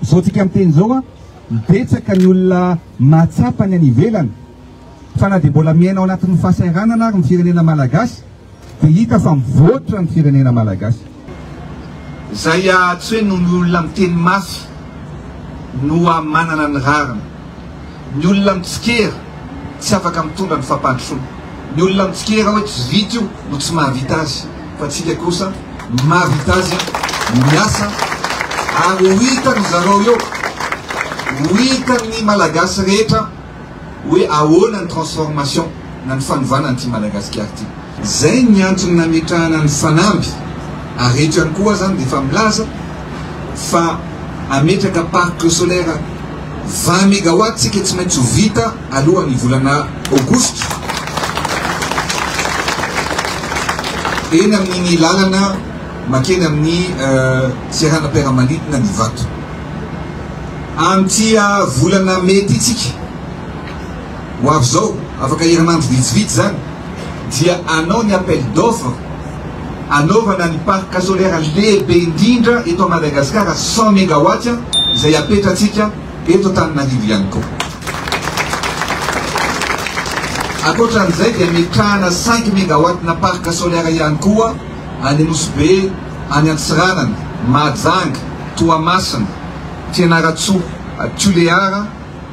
Izao tsika miteny izao, betsaka ny olona mahatsapa ny any ivelany fa na dia mbola miaina ao anatin'ny fahasahiranana ary ny firenena malagasy dia hita fa mivoatra ny firenena malagasy. Izay tsy hoe noho ny olona miteny mafy no manana ny rariny. Ny olona mitsikera tsy afaka mitondra ny fampandrosoana. Ny olona mitsikera hoe tsy vita io no tsy mahavita azy fa tsika kosa mahavita azy miasa ary ho hitan zareo eo, ho hitan'ny Malagasy rehetra hoe ahoana ny transformation na ny fanovana an'ity Madagasikara ity. Izay ny antony nametrahana ny fanamby ary eto ihany koa aho izany dia efa milaza fa hametraka parc solaire 20 megawatt tsika tsy maintsy ho vita alohan'ny volana aogositra eny amin'iny lalana makeny amin'ny seranam-piaramanidina ny Ivato. Amin'ity volana mey ity tsika ho avy izao, afaka herinandro vitsivitsy izany, dia hanao ny appel d'offre hanaovana ny parc solaire lehibe indrindra eto Madagasikara, 100 megawatts, izay hapetratsika eto Antananarivo ihany koa. Ankoatra an'izay dia ametrahana cinq megawatts na parc solaire ihany koa any Nosy Be, any Antsiranana, Mahajanga, Toamasina, Fianarantsoa, Tulear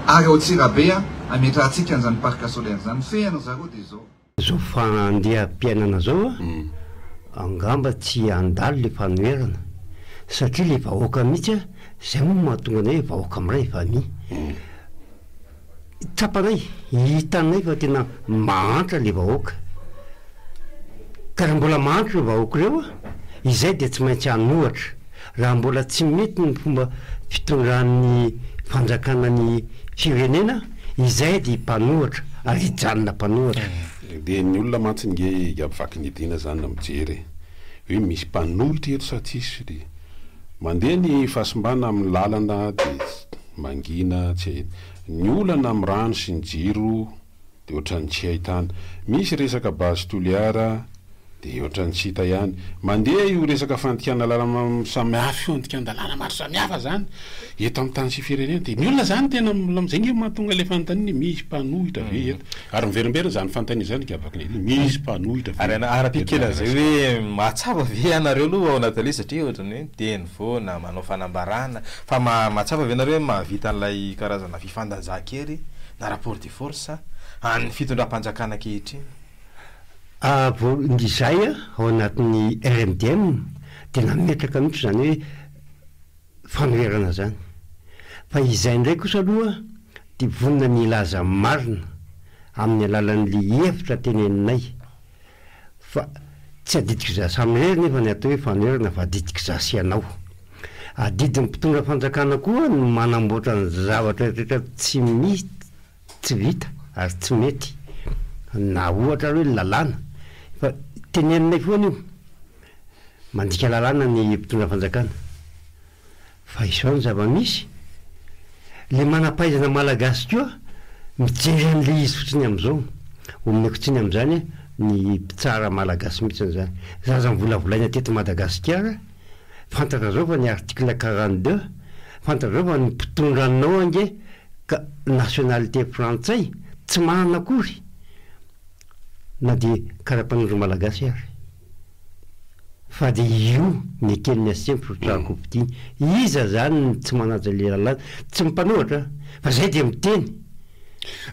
ary ao Antsirabe hametrahantsika an'izany parc solaire izany. Ny fehiny ry zareo dia izao. Zao fandeham-piainana zao a, angamba tsy handalo le fanoherana satria le vahoaka mihitsy a, zay moa no mahatonga anay hoe vahoaka miray famille. Tsapanay, hitanay fa tena mahantra le vahoaka. Ka raha mbola mahantra ireo vahoaka ireo a, izay dia tsy maintsy hanohatra. Raha mbola tsy mety ny fomba fitondran'ny fanjakana ny firenena, izay dia mpanohatra ary hijanona mpanohatra. Dia ny olona mantsy nge Igabivakinidina zany mijery e, hoe misy mpanolotra eto sa tsisy, dia mandeha ny fahasimbana amin'ny lalana dia mangina tsy hay, ny olana amin'ny rano sy ny jiro dia ohatran'ny tsy ahitana. Misy resaka base Toliara dia ohatran'ny tsy hita ihany. Mandeha io resaka fandikana lalana samihafa io, andikan-dalàna maro samihafa zany eto amin'ny tany sy firenena. Dia ny olona zany tena amin'izay nge mahatonga ilay fanontaniana hoe misy mpanohitra ve eto? Ary miverimberina izany fanontaniana izany Gabaknedy misy mpanohitra ve Ary eto kely an'izay Madagasikara? hoe mahatsapa ve ianareo aloha ao anatin'ilay izy satria ohatran'ny hoe miteny foana, manao fanambarana, fa mahatsapa ve nareo hoe mahavita an'ilay karazana fifandanjan-kery na rapport de force an'ny fitondram-panjakana ankehitriny? Vao izay ao anatin'ny RMDM dia nametraka mihitsy izany hoe fanoherana izany. Fa izay indray kosa aloha dia vonona ny hilaza marina amin'ny alalan'ilay hevitra teneninay fa tsy adidiko izaho samirery nefa ny atao hoe fanoherana fa adidiko izaho sy ianao. Adidin'ny mpitondra fanjakana koa ny manamboatra ny zavatra rehetra tsy misy tsy vita ary tsy mety na ohatra ary hoe lalàna fa teneninay foana io mandika lalàna ny mpitondra fanjakana fa izao ny zava-misy le manam-pahaizana malagasy koa mijery an'le izy fotsiny am'izao omeko tsiny am'izany ny mpitsara malagasy mihitsiny zany zaza mivolavolaina teto Madagasikara Fantatra zao fa ny article 42, fantatra zao fa ny mpitondra anao ange ka nationalité frantsay tsy manana akory na dia karapanondro malagasy ary. Fa dia io neken'ny HCM firotsahako hofidiana. Iza zany no tsy manaja le lalàna? Tsy ny mpanohatra fa zay dia miteny.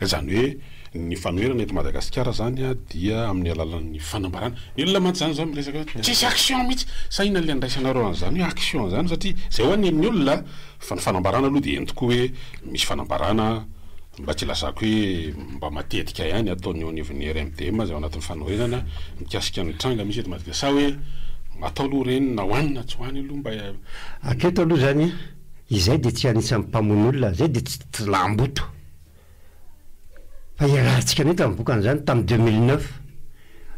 Izany hoe ny fanoherana eto Madagasikara izany dia amin'ny alalan'ny fanambarana. Ny olona mantsy izany izao miresaka hoe tsisy action mihitsy. Sa inona ilay andraisanareo an'izany hoe action izany satria izay ho'a ny an'ny olona fa ny fanambarana aloha dia eny tokoa hoe misy fanambarana mba tsy ilazako hoe mba matetika ihany ataon'ny eo anivon'ny RMDM izay ao anatin'ny fanoherana mikasika ny tranga misy eto Madagasikara. Sa hoe atao aloha ireny na ho any na tsy ho any aloha mba Hatreto aloha izany Izay dia tsy anisan'ny mpamono olona, izay dia tsy tsilamboto. Fa iarahantsika nahita ny vokan'izany tamin'ny 2009.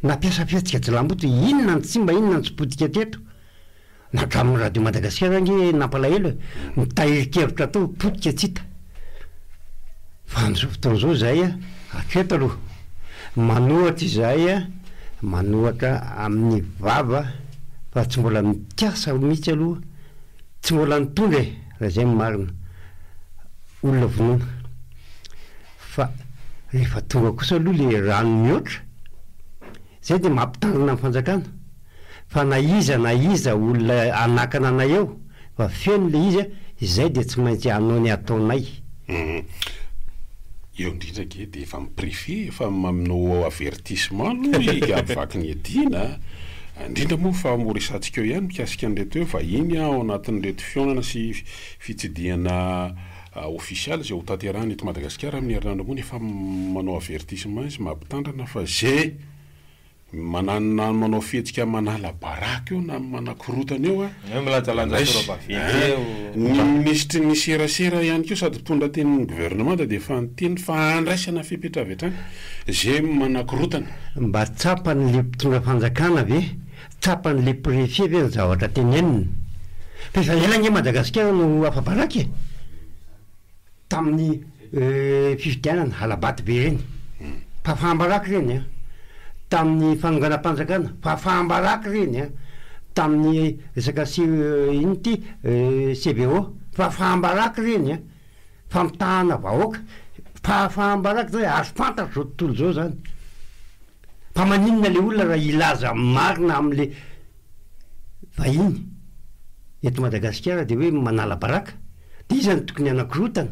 Nampiasa fihetsika tsilamboto, inona ny simba, inona ny tsy potika teto? Na hatramin'ny Radio Madagasikara ange nampalahelo e! Ny tahirin-kevitra tao potika tsy hita. Fa amin'izao fotoana izao izahay hatreto aloha, manohatra izahay, manohatra amin'ny vava fa tsy mbola mikasa mihitsy aloha. Tsy mbola nitondra e! Raha izay no marina. Olona vonona. Fa rehefa tonga kosa aloha le rano mihoatra, zay dia mampitandrina ny fanjakana fa na iza na iza olona hanakana anay eo fa feno le izy a, izay dia tsy maintsy hanao ny ataonay. Eo indrindra ange dia efa mi-préfet efa manao avertissement aloha i Gaby Vakiniadiana a! Indrindra moa fa ho resahantsika eo ihany mikasika an'ireto hoe vahiny ao anatin'ireto fihaonana sy fitsidihana ofisialy izay ho tanterahina eto Madagasikara amin'ny herinandro ambony efa manao avertissement izy mampitandrina fa ze manana manao fihetsika manala baraka eo na manakorotana eo a Hoe milanjalanja raisy sora-baventy eh eo. ny minisitry ny serasera ihany koa sady mpitondra tenin'ny gouvernemanta dia efa niteny fa andraisana fepetra avy hatrany ze manakorotana. Mba tsapan'le mpitondra fanjakana ve Tsapan'le préfet ve ny zavatra teneniny? Fa efa ela ange Madagasikara no afa-baraka e! Tamin'ny fifidianana hala-bato be ireny. Fahafaham-baraka ireny an! Tamin'ny fanonganam-panjakana, fahafaham-baraka ireny an! Tamin'ny resaka C inona ity CVO, fahafaham-baraka ireny an! Famitahana vahoaka, fahafaham-baraka zany ary fantatr'izao tontolo izao izany. Fa maninona le olona raha hilaza marina amle vahiny eto Madagasikara de hoe manala baraka? De iza no tokony hanakorotana?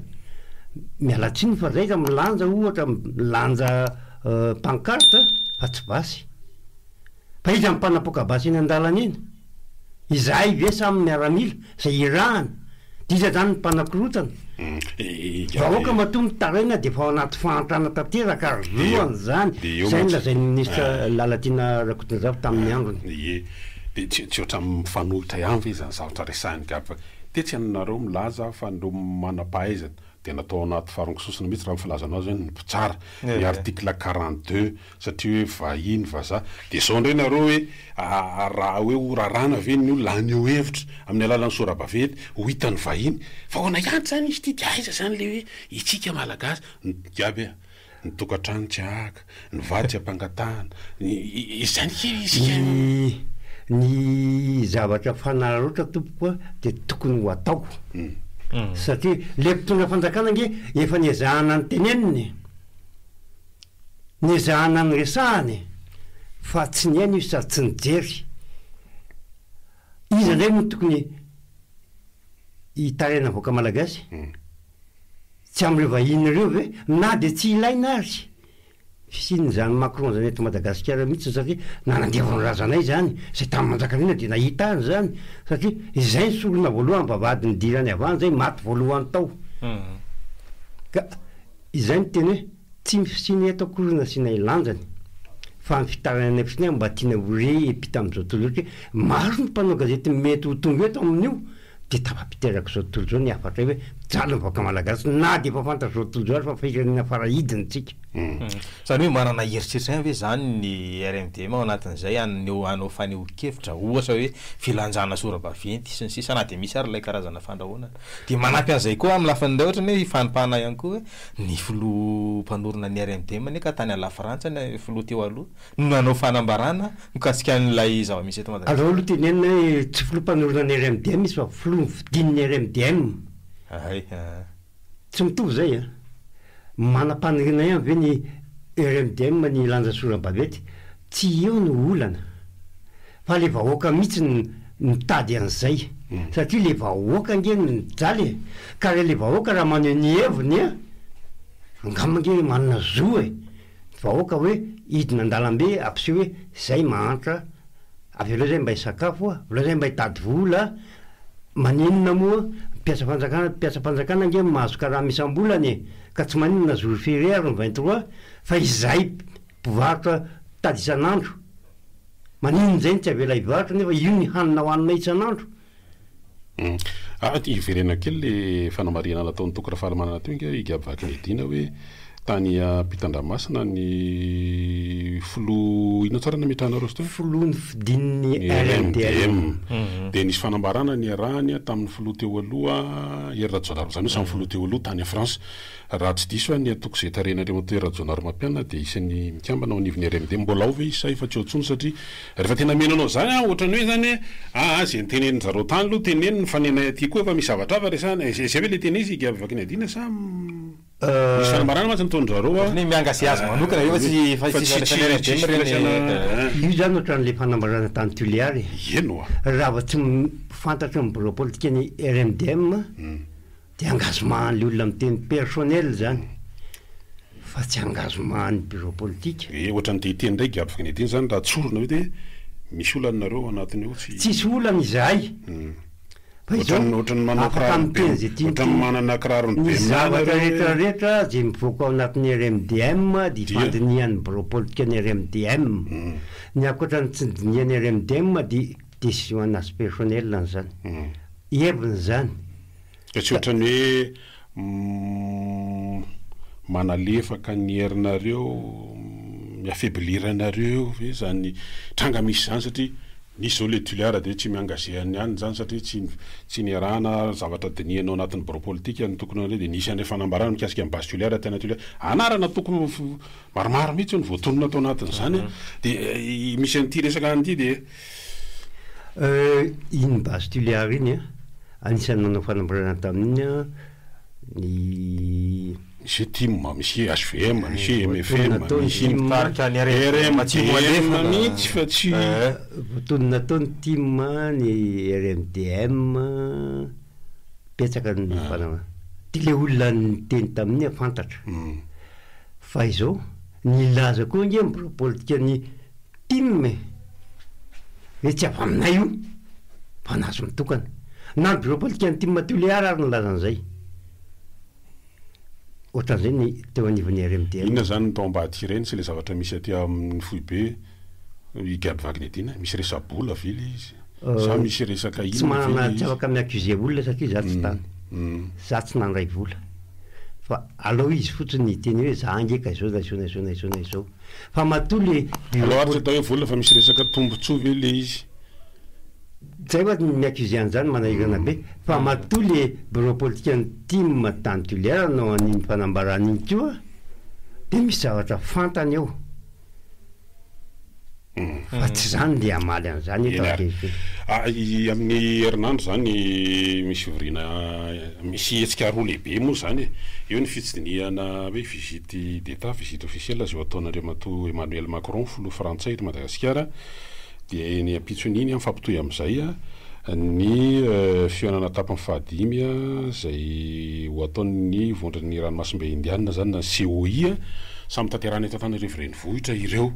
Miala tsiny fa zay raha milanja ohatra milanja pancarte fa tsy basy. Fa iza no mpanapoaka basy eny andalana eny? Izahay ve sa miaramila izay irahana? Dia iza zany ny mpanakorotana? Vahoaka matoa mitaraina dia efa ao anaty fahantrana tanteraka ary zoany izany. Izay no lazain'ny minisitra Lalatiana Rakotondrazafy tamin'ny androny. Ie, dia tsy tsy ohatran'ny mifanohitra ihany ve izany zavatra resahin'i Gab tetsy ianareo milaza fa ireo manam-pahaizana dia natao anaty farongo-sosona mihitsy raha ny filazanao azy hoe ny mpitsara, ny article 42 satria hoe vahiny vazaha dia zao indray nareo hoe raha hoe ho rarana ve ny olona haneho hevitra amin'ny alalan'ny sora-baventy ho hitan'ny vahiny fa ahoana ihany zany izy ity dia aiza zany le hoe itsika malagasy ny jiaby a ny tokantrano tsy ahaka ny vady tsy ampangatahana ny izany ke isika Ny ny zavatra fanararaotra tompoko a dia tokony ho atao satria le mpitondra fanjakana ange efa niezahana notenenina e. Nezahana niresahana e! Fa tsy nihaino izy sady tsy nijery. Iza indray moa tokony hitaraina vahoaka malagasy? Tsy amin'ireo vahiny ireo ve? Na dia tsy ilaina ary fisian'izany Macron izany eto Madagasikara mihitsy satria nanandevo ny razanay izany, izay tany Manjakandriana dia nahita azy izany satria izay ny sorona voalohany vavahady nidirany avy any izay maty voalohany tao. Ka izay no teny hoe. Tsy ny fisiany eto akory no asianay lanjany fa ny fitarainanay fotsiny ihany mba tiana ho re epita amin'izao tontolo izao satria maro ny mpanao gazety mety ho tonga eto amin'io dia tafapiterak'izao tontolo izao ny hafatray hoe mijaly ny vahoaka malagasy na dia efa fantatr'izao tontolo izao ary fa firenena farahidiny tsika. Izany hoe manana eritreritra ihany ve izany ny RMDM ao anatin'izay haneo hanao fanehoan-kevitra ohatra hoe filanjana sora-baventy sy ny sisa na dia misy ary ilay karazana fandrahonana. Dia manampy an'izay koa amin'ny lafiny iray ohatra ny hoe hifanipahana ihany koa hoe Ny filoha mpanorina ny RMDM anie ka tany Lafrantsa ny filoha teo aloha no nanao fanambarana mikasika an'ilay zava-misy eto Aleo Madagasikara. aloha tenenina hoe tsy filoha mpanorina ny RMDM izy fa filoha nofidin'ny RMDM. Hay aa. Tsy mitovy izay an. Manam-paniriana ihany ve ny RMDM ny hilanja sora-baventy? Tsy eo no olana. Fa le vahoaka mihitsy no mitady an'izay. Satria le vahoaka ange no mijaly e. Ka raha le vahoaka raha maneho ny heviny an, angamba ange manana zo e. Ny vahoaka hoe hidina an-dalambe hampiseho hoe zay mahantra, avelao zay mba hisakafo, avelao zay mba hitady vola, maninona moa mpiasa fanjakana, mpiasam-panjakana ange mahazo karama isam-bolana e. Ka tsy maninona na jour férié ary ny 23 fa izahay mpivarotra mitady isan'andro. Maninona indray no tsy avela hivarotra nefa io ny hanina hohaninay isan'andro? Ah, hiverenana kely le fanamarihana nataon'i Toky Rafalimanana teo ange i Gaby Vakinidina hoe Tany ampitan-dranomasina ny filoha, inona tsara nametrahanareo azy teo? Filoha nofidin'ny RMDM. Dia nisy fanambarana niarahany tamin'ny filoha teo aloha Hery Rajaonarim, izany hoe samy filoha teo aloha tany France. Raha tsy diso aho ny antoko izay tarihin'Andriamatoa Hery Rajaonarimampianina dia isan'ny mikambana ao anivon'ny RMDM. Mbola ao ve izy sa efa tsy ao intsony satria rehefa tena mino anao izany aho ohatran'ny hoe izany hoe aa izay notenenin-dry zareo tany aloha teneniny fa ny anay aty koa efa misy zavatra hafa resahina. Izay ve ilay tena izy Igaby Vakiniadiana sa? Misy fanambarana mantsy nataon-dry zareo a. Ohatran'ny hoe mianga-sy azy manokana io fa tsy fa tsy tsisy tsisy fifandraisana RMDM ireny fifandraisana e. Io zany ohatran'ilay fanambarana tany Tuléar e. Eny oa. Raha vao tsy fantatry ny birao politikan'ny RMDM dia engagement an'ilay olona miteny personnel zany fa tsy engagement an'ny birao politika. Ee, ohatran'ny te hiteny indray Gaby Vakinedina zany raha tsorina hoe dia misy olana nareo ao anatiny ao tsy. Tsisy olana izahay. Fa izao, Ohatran'ny ohatran'ny manao afaka kiraro be, miteny izay tiany ohatran'ny teny. manana kirarony Ny be amin'ahy zavatra nareo rehetra hoe. rehetra izay mivoaka ao anatin'ny RMDM dia Dia. fandinihan'ny birao politikan'ny RMDM. Ny ankoatra ny tsy dinihan'ny RMDM dia décision an'azy personnel an'izany. Heviny izany. Ka tsy ohatran'ny hoe manalefaka ny herinareo, mi-affaiblir anareo ve izany tranga misy izany satria nisy izao le Tuléar dia tsy mi-engager an'i anona izany satria tsy tsy niarahana zavatra dinihina ao anatin'ny birao politika ny tokony hoe dia nisy an'ilay fanambarana mikasika ny base Tuléar tena Tuléar anarana tokony maromaro mihitsy no voatonona tao anatin'izany dia misy an'ity resaka an'ity dia Iny base Tuléar iny an, anisan'ny nanao fanambarana tamin'iny an ny. Misy hoe tim, misy hoe hvm, misy hoe mfm, Voatonona tao ny misy tim. Mitarika ny RMDM Atsimo RMDM Andrefana. mihitsy fa tsy. Voatonona tao ny tim, ny RMDM, betsaka ny fanambarana. Dia ilay olona niteny tamin'iny an fantatra. Fa izao, nilaza koa ange ny birao politikan'ny Tim e! Hoe tsy avy aminay io fa nahazo mitokana. Na ny birao politikan'ny Tim Tuléar ary nilaza an'izay. Ohatran'izay ny teo anivon'ny RMDM. Inona izany no tao ambadika ireny sy ilay zavatra misy aty amin'ny foibe i Gaby Vagnedina? Misy resa-bola ve ilay izy? Sa misy resaka Tsy inona ve manana, ilay tsy izy? afaka mi-accuser olona satria za tsy tany. Za tsy nandray vola. Fa aleo izy fotsiny hiteny hoe za ange ka izao na izao na izao na izao na izao. Fa matoa le bureau Aleo ary tsy poli. atao hoe vola fa misy resaka tombotsoa ve le izy? Zay hoa ny mi-accuser an'izany manahirana be fa matoa le bureau politikan'ny tim tany Toliara nanao an'iny fanambarana iny koa dia misy zavatra fantany eo. Fa tsy zany le hamaly an'izany eto Eny ary. ankehitriny. Ah, i- amin'ny herinandro izany misy fivoriana, misy hetsika roa lehibe moa izany e. Eo ny fitsidinihana hoe visite d'Etat, visite officielle izay ho ataon'Andriamatoa Emmanuel Macron, filoha frantsay eto Madagasikara. Dia ny ampitson'iny mifampitohy amin'izay ny fihaonana tapany fahadimy izay ho ataon'ny vondron'ny ranomasimbe Indiana izany na ny COI. Samy tanterahina eto Antananarivo Renivohitra ireo.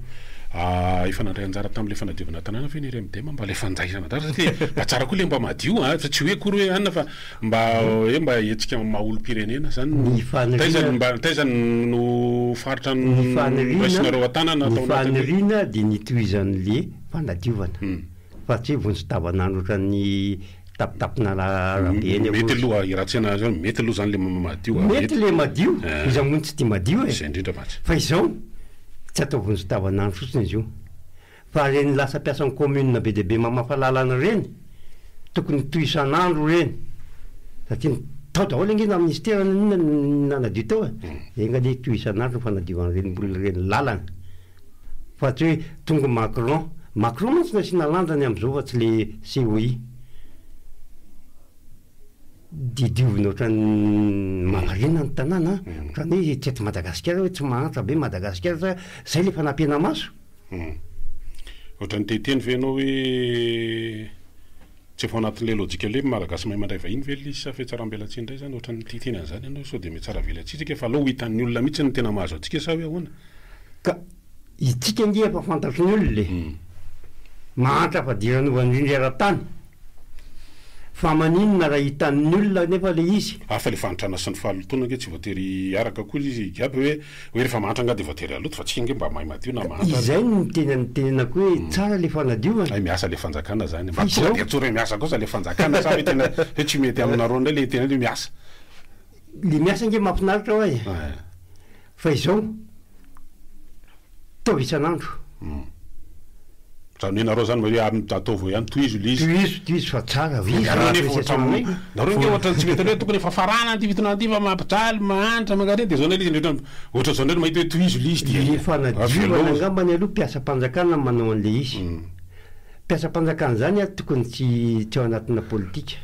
Efa nandray anjara tamin'ilay fanadiovana tanàna ve ny RMDM mba ilay fandraisana anjara satria mba tsara koa ilay mba madio a, fa tsy hoe akory hoe anona fa mba hoe mba hetsika maha olom-pirenena izany no Ny taiza faniriana mba taiza no faritra Ny faniriana noraisinareo an-tanana ny tao anatin'ilay faniriana dia ny hitohizan'le fanadiovana fa tsy hoe vonjy tavanandro ohatran'ny tapitapina arabe eny Mety akory. aloha hiratsiana azy mety aloha izany le madio a, Mety mety le madio, eh. iza moa no tsy tia madio e. Izay indrindra mantsy. Fa izao, tsy atao vonjy tavanandro fotsiny izy io. Fa ireny lasa mpiasan'ny commune be dia be mamafa lalana ireny, tokony hitohy isan'andro ireny. Satria tao daholo ange na ministera na inona no nanadio tao e. Enga anie hitohy isan'andro ny fanadiovan'ireny olona ireny lalana. Fa tsy hoe tonga Macron. Macron mantsy no asiana lanjany amin'izao fa tsy le COI. Dia diovina ohatran'ny mamarina ny tanàna an. Ohatran'ny hoe tsy eto Madagasikara hoe tsy mahantra be Madagasikara sa zay le fanampiana-maso. Ohatran'ny te hiteny ve ianao hoe tsy efa ao anatin'ilay lojika le Malagasy mahay mandray vahiny ve ilay izy sa fihatsaram-belatsihy indray izany? Ohatran'ny te hiteny an'izany ianao sao dia mihatsaravelatsihy isika fa aleo ho hitan'ny olona mihitsy ny tena mahazo antsika sa hoe ahoana? Ka itsika ange efa fantatry ny olona e! Mahantra fadiranovana indrindra eran-tany. Fa maninona raha hitan'ny olona anefa le izy? Hafa le fahantrana sy ny fahalotoana ange tsy voatery hiaraka akory izy Gaby hoe hoe rehefa mahantra angaha dia voatery haloto fa tsika ange mba mahay madio na mahantra ary. Izay no tena nitenenako hoe tsara le fanadiovana. Hay miasa le fanjakana zany. Mba Fa tonga izao. dia tsory hoe miasa kosa le fanjakana sa hoe tena hoe tsy mety aminareo indray le tena hoe miasa. Le miasa ange mahafinaritra hoa e. Fa izao, ataovy isan'andro. Zany hoe nareo zany hoe ataovy ihany, tohizo le izy. Tohizo, tohizo fa tsara ve izy Nareo raha nefa ampiasaina ohatran'ny, anay? nareo nge ohatran'ny tsy mety hoe tokony efa faranana ity fitondrana ity fa mampijaly, mahantra, mankareny dia zao ndray le izy ohatran'ny ohatran'izao ndray no mahita hoe tohizo le izy dia Le fanadiovana avelao. angambany aloha mpiasam-panjakana no manao an'le izy. Mpiasam-panjakana zany ary tokony tsy tsy ao anatina politika.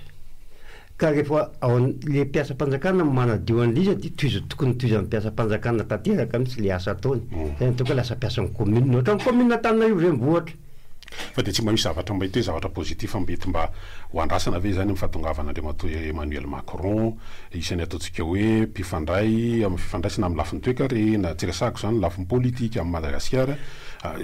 Ka rehefa ao an, le mpiasam-panjakana no manadio an'le izy dia tohizo tokony tohizan'ny mpiasam-panjakana tanteraka mihitsy le asa ataony. Zay no ataoko hoe lasa mpiasan'ny commune. Ohatran'ny commune Antananarivo renivohitra. Fa dia tsy mba misy zavatra mety hoe zavatra positif mety mba ho andrasana ve izany amin'ny fahatongavan'Andriamatoa Emmanuel Macron, isan'ny ataontsika hoe mpifandray amin'ny fifandraisana amin'ny lafiny toekarena, tsy resahako izany ny lafiny politika amin'i Madagasikara.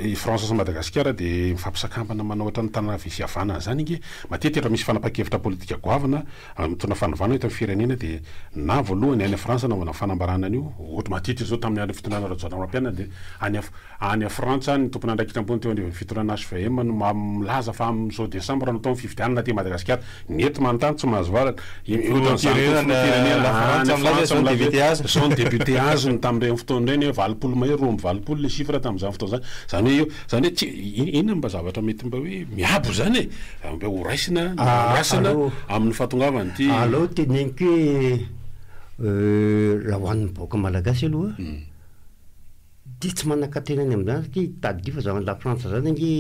I France sy Madagasikara dia mifampisakambana manao ohatran'ny tanana havia sy havanana izany ange. Matetika raha misy fanapahan-kevitra politika goavana mitondra fanovana eto amin'ny firenena dia na voalohany any Frantsa anaovana fanambarana an'io, ohatra matetika izao tamin'ny andron'ny fitondrana Rajaonarimampianina dia any any Frantsa ny tompon'andraikitra ambony teo anivon'ny fitondrana hvm no milaza fa amin'izao desambra no atao ny fifidianana aty Madagasikara. Ny eto manontany tsy mahazo valiny. Ohatran'izany koa filoham-pirenena any Frantsa milaza hoe izao ny député azony tamin'ireny fotoana ireny hoe 80 mahery 82 ilay chiffre tamin'izany fotoana izany. Izany hoe eo, izany hoe tsy, inona no mba zavatra mety mba hoe miabo izany e? Mba ho raisina na andrasana amin'ny fahatongavan'ity. Aleo teneniko hoe raha ho an'ny vahoaka malagasy aloha dia tsy manan-katena ny amin'izany satria tadidio fa zavatra Lafrantsa izany ange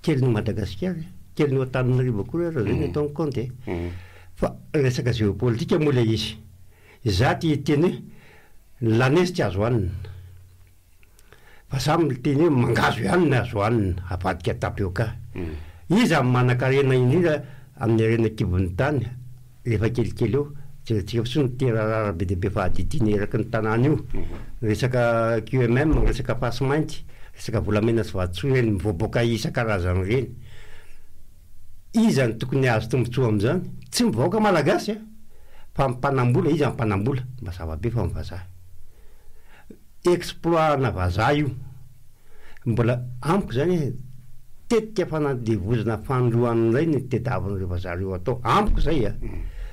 kely noho Madagasikara e, kely noho Antananarivo akory ary raha izay no atao ny kaonty e. Fa resaka géopolitique moa ilay izy. Izaho te hiteny hoe ny lanezy tsy azo hanina. Fa za miteny hoe mangahazo ihany ny azo hanina avadika tapioca. Iza no manankarena indrindra amin'ny harena an-kibon'ny tany rehefa kelikely eo? Jerentsika fotsiny ny terre rare be dia be fa adidina eraky ny tanàna io. Ny resaka QMM, ny resaka fasimainty, resaka volamena sy vatosoa ireny mivoaboaka isan-karazany ireny. Iza no tokony hahazo tombotsoa amin'izany? Tsy ny vahoaka malagasy a! Fa ny mpanambola, iza ny mpanambola? Mazava be fa ny vazaha. Exploit ana vazaha io. Mbola amiko zany e, tetika fanandevozana fanindroany indray ny tediavin'ireo vazaha ireo atao. Amiko zay a.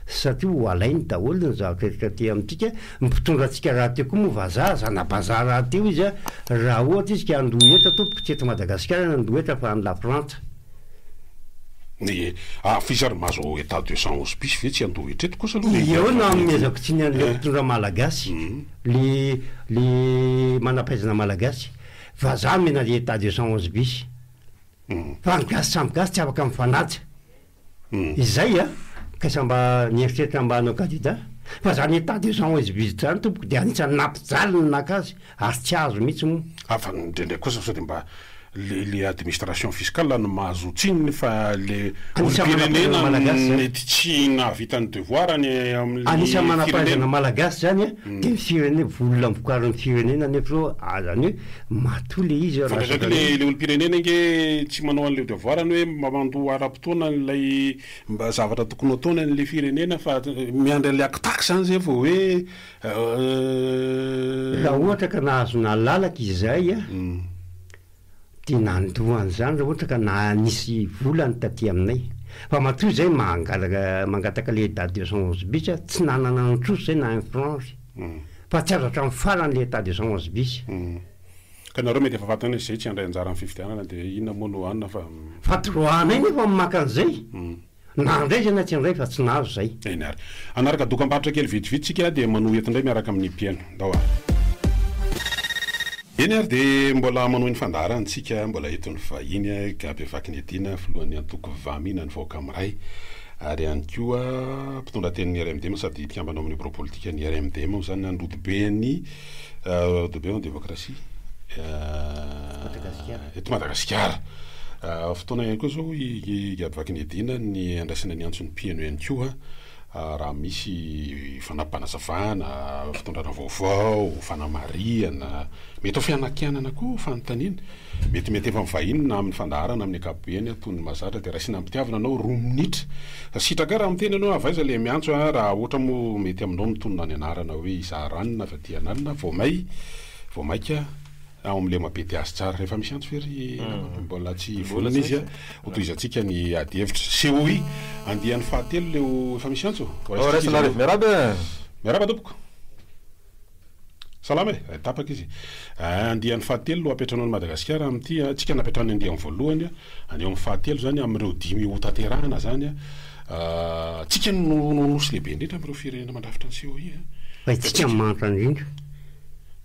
Satria ho alainy daholo ny zavatra rehetra aty amintsika, ny mpitondra antsika rahateo koa moa vazaha, zana-bazaha rahateo izy a, raha ohatra izy ka handoa hetra tompoko tsy eto Madagasikara no handoa hetra fa any Lafrantsa. Ny afisy ary mahazo état de sang hospice ve tsy handoa hetra eto kosa aloha e. Eo no anomezako tsiny an'ilay mpitondra malagasy. Le le manampahaizana malagasy, vazaha omena le état 211 bis. Fa ny gasy samy gasy tsy afaka mifanaja. Izay a, k'aiza mba nieritreritra mba hanao candidat. Fa zany état 211 bis zany tompoko de anisan'ny nampijaly ny naka azy ary tsy azo mihitsy moa. Ah fa indraindray kosa sao de mba le le administration fiscale no mahazo tsininy fa le Anisan'ny olom-pirenena manam-pahaizana malagasy zany. mety tsy nahavita ny devoir-ny amin'ny Anisan'ny manam-pahaizana firenena. malagasy zany a, de ny firene, vola vokarin'ny firenena nefa zao a zany hoe matoa le izy Fa lasa indraindray koa zany le hoe. le olom-pirenena ange tsy manao an'le devoir-ny hoe mba mandoa ara-potoana an'ilay mba zavatra tokony ho ataony an'le firenena fa miandry an'le akitaky zany zay vao hoe Raha ohatra ka nahazo nalalaka izahay dia nandoa an'izany raha ohatra ka na nisy vola ny taty aminay. Fa matoa izay mangalaka mangataka le état 211 bis tsy nanana ny trosa izay na un franc ary. Fa tsy azo hatramin'ny farany le état 211 bis. Ka nareo mety efa fantany hoe izay tsy handray anjara amin'ny fifidianana dia inona moa no hanina fa. Fa droit anay nefa ny maka an'izay. Na handray izay na tsy handray fa tsy nahazo izay. Eny ary. Hanaraka dokam-barotra kely vitsivitsy tsika dia manohy eto indray miaraka amin'ny mpihaino. Ndao ary. Eny ary dia mbola manohy ny fandaharana tsika, mbola eto ny vahiny Gaby Vakinedina, filohan'ny antoko Vamina ny vahoaka miray ary ihany koa mpitondra tenin'ny RMDM sady mpikambana ao amin'ny birao politikan'ny RMDM moa izany androdoben'ny Rodobe en démocratie eto Madagasikara. Fotoana ihany koa izao i Gaby Vakinedina ny handraisana ny antson'ny mpihaino ihany koa raha misy fanampim-panazavana, fitondrana vaovao, fanamarihana, mety ho fianakianana koa fanontaniana. Mety mety efa mivahiny na amin'ny fandaharana amin'ny ankapobeny toy ny mahazatra dia raisina am-pitiavana anao roa minitra. Sitraka raha miteny ianao avy aiza ilay miantso a, raha ohatra moa mety aminao mitonona ny anarana hoe izaho ranona avy aty analina vao may vao maika ao amin'ilay mampety azy tsara. Rehefa misy antso ve ry namana? Mbola tsy vonona izy a, hotohizantsika ny ady hevitra. COI andiany fahatelo ilay ho efa misy antso? Ho raisintsika izy aloha. Miarahaba e! Miarahaba tompoko. Salama e! Tapaka izy. Andiany fahatelo no hampiantranoan'i Madagasikara amin'ity. Tsika nampiantrano ny andiany voalohany, andeha amin'ny fahatelo izany amin'ireo dimy hotanterahana izany. Tsika no nosy lehibe indrindra amin'ireo firenena mandrafitra ny COI. Fa itsika no mahantra indrindra.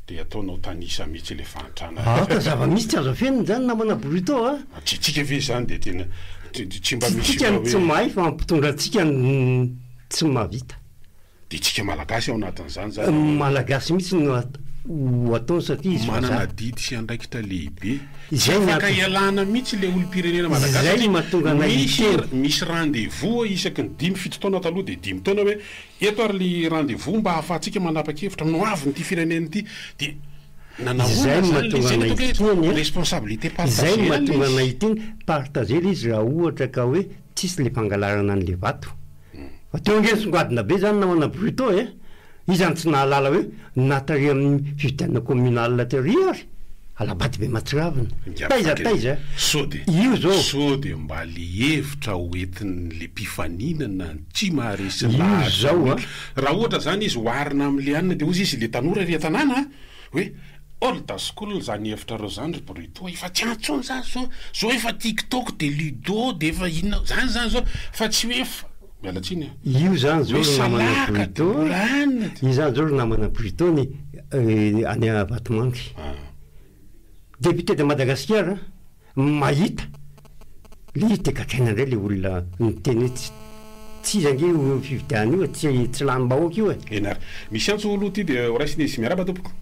Dia ataonao tanisa mihitsy ilay fahantrana. Aoka zava-misy tsy azo afenina izany namana Bruto a! Tsy tsika ve izany dia tena tsy mba misy Tsika no tsy mahay fa mpitondra antsika no tsy mahavita. Dia tsika Malagasy ao anatin'izany zany ahoana? Malagasy mihitsy no ho ataony satria izy Manana vazaha. adidy sy andraikitra lehibe. Tsy Izay ny afaka antony. ialana mihitsy ilay olom-pirenena Malagasy Izay no satria mahatonga anay misy hiteny. misy rendez-vous isaky ny dimy fito taona taloha dia dimy taona hoe eto ary le rendez-vous mba ahafahantsika manapa-kevitra ny hoavin'ity firenena ity dia Izay nanahoana no zany le mahatonga izay no anay ataoko hoe hiteny a. responsabilité Izay no partagée le mahatonga anay izy. hiteny, partager le izy raha ohatra ka hoe tsisy le fangalarana an'le vato. Fa teo ange nisongadina be zany namana Bruto e! Iza no tsy nahalala hoe na tary amin'ny fifidianana communal tery ary? Alabaty be matsiravina. Taiza taiza? Sao dia Io zao. sao dia mba le hevitra ho entin'le mpifaninana no tsy maharesy Io lahatra zao ny a. olona. Raha ohatra zany izy oharina am'le anona dia hozy izy le tanora ery an-tanàna a, hoe old school zany hevitrareo zany ry Bruto a, efa tsy any tsony zany zao, zao efa tiktok de ludo de efa inona, zany zany zao fa tsy hoe fa, miala tsiny a, Io zany zao hoe ry namana salaka de Bruto a, mbola anona de. io zany zao ry namana Bruto ny any Vatomandry. Député de Madagasikara mahita le izy de gadraina indray le olona niteny hoe tsy tsy izy ange io fifidianana io e, tsy tsy lanim-bahoaka io e. Eny ary. Misy antso aloha ity dia horaisina izy. Miarahaba tompoko.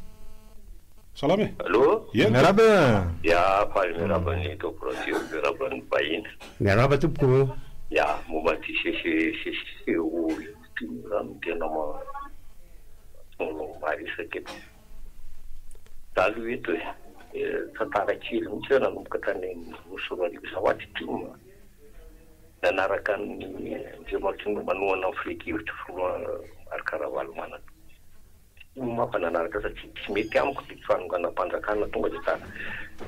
Salama e. Allo. Eny tompoko. Miarahaba e. Ya, faly miarahaba ny tompoko radio, miarahaba ny vahiny. Miarahaba tompoko. Ya, momba an'ity CCCO ity moa zany no tena maresaka eto. Za aloha eto e, tantara kely mihitsy hoe nanomboka tany amin'ny 2002, za hoa tsy tim a, nanaraka an'i Andriamatoa manohana ny filan-kevitry filoha Marc Ravalomanana. Tim aho fa nanaraka satria tsy mety amiko ity fanonganam-panjakana tonga dia ta